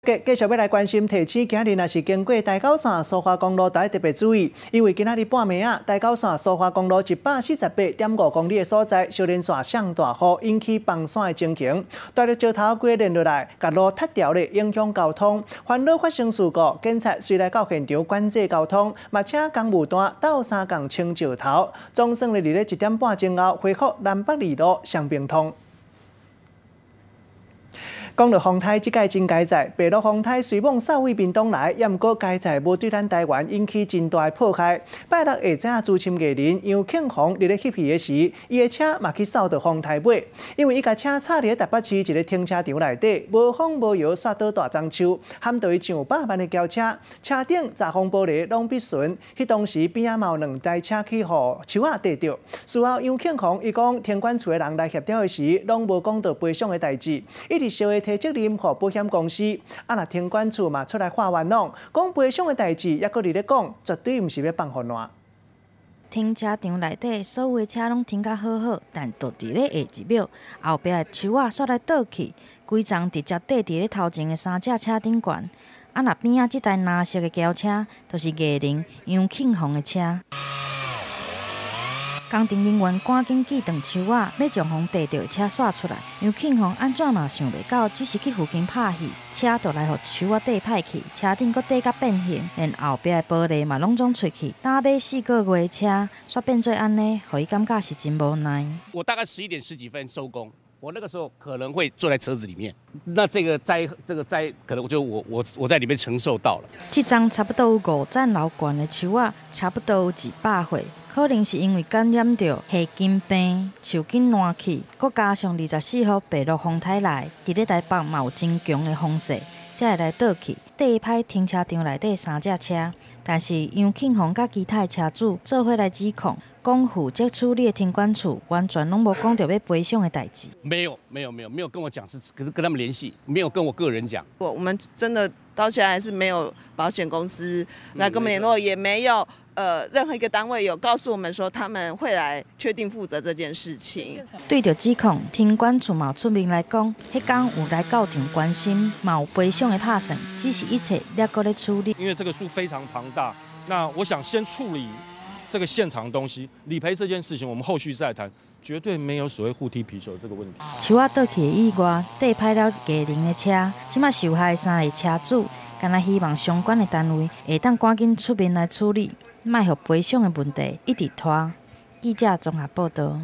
繼續欲來關心提醒，今日若是經過台九線蘇花公路，著愛特別注意，因為今仔日半暝仔，台九線蘇花公路148.5公里的所在，小連線上大雨引起崩山的情形，大力石頭規連落來，共路塌掉咧，影響交通，煩惱發生事故，警察隨來到現場管制交通，嘛請工務單鬥相共清石頭，總算咧佇咧1點半鐘後恢復南北二路雙平通。講到風颱，這擺真佳哉，白鹿風颱雖罔掃位屏東來，也毋過佳哉無對咱台灣引起真大的破壞。拜六下晝資深藝人楊慶鴻佇咧翕戲的時，伊的車嘛去掃著風颱尾，因為伊共車插佇咧台北市一个停車場內底，無風無搖煞倒大樟樹，撼著伊上百萬的轎車，車頂閘風玻璃攏必損。彼當時邊仔嘛有兩台車去予樹仔硩著。事後楊慶鴻伊講，停管處的人來協調的時，攏無講著賠償的代誌，一直燒的提責任予保險公司。啊，若停管處嘛出來話冤枉，講賠償的代誌，猶閣佇咧講，絕對毋是欲放予爛。停車場內底所有的車攏停甲好好，但就佇咧下一秒，後壁的樹仔煞來倒去，規叢直接硩佇咧頭前的三隻車頂懸。啊，若邊仔這台藍色的轎車，就是藝人楊慶鴻的車。工程人員趕緊鋸斷樹仔，欲將予硩著的車煞出來。楊慶鴻按怎嘛想袂到，只是去附近拍戲，車就來予樹仔硩歹去，車頂閣硩甲變形，連後壁的玻璃嘛攏總碎去。打買4個月的車，煞變做按呢，予伊感覺是真無奈。我大概11點十幾分收工，我那個時候可能會坐在車子裡面，那這個災，這個災可能就我在裡面承受到了。這叢差不多有五層樓懸的樹仔，差不多有200歲。可能是因為感染著細菌病，樹根爛去，閣加上24號白鹿風颱來，佇咧台北嘛有真強的風勢，才會來倒去。硩歹停車場內底三隻車，但是楊慶鴻佮其他的車主做伙來指控，講負責處理的停管處完全攏無講著欲賠償的代誌。沒有，沒有，沒有，沒有跟我講，是跟他們聯繫，沒有跟我個人講。我們真的到現在還是沒有保險公司來跟我們聯絡，也沒有任何一個單位有告訴我們說他們會來確定負責這件事情。對著指控，停管處嘛出面來講，彼工有來到場關心，嘛有賠償的拍算，只是一切猶閣咧處理。因為這個樹非常龐大，那我想先處理這個現場的東西，理賠這件事情，我們後續再談，絕對沒有所謂互踢皮球這個問題。樹仔倒去的意外，硩歹了藝人的車，這馬受害的三个車主，敢若希望相關的單位會當趕緊出面來處理，莫予賠償的問題一直拖。記者綜合報導。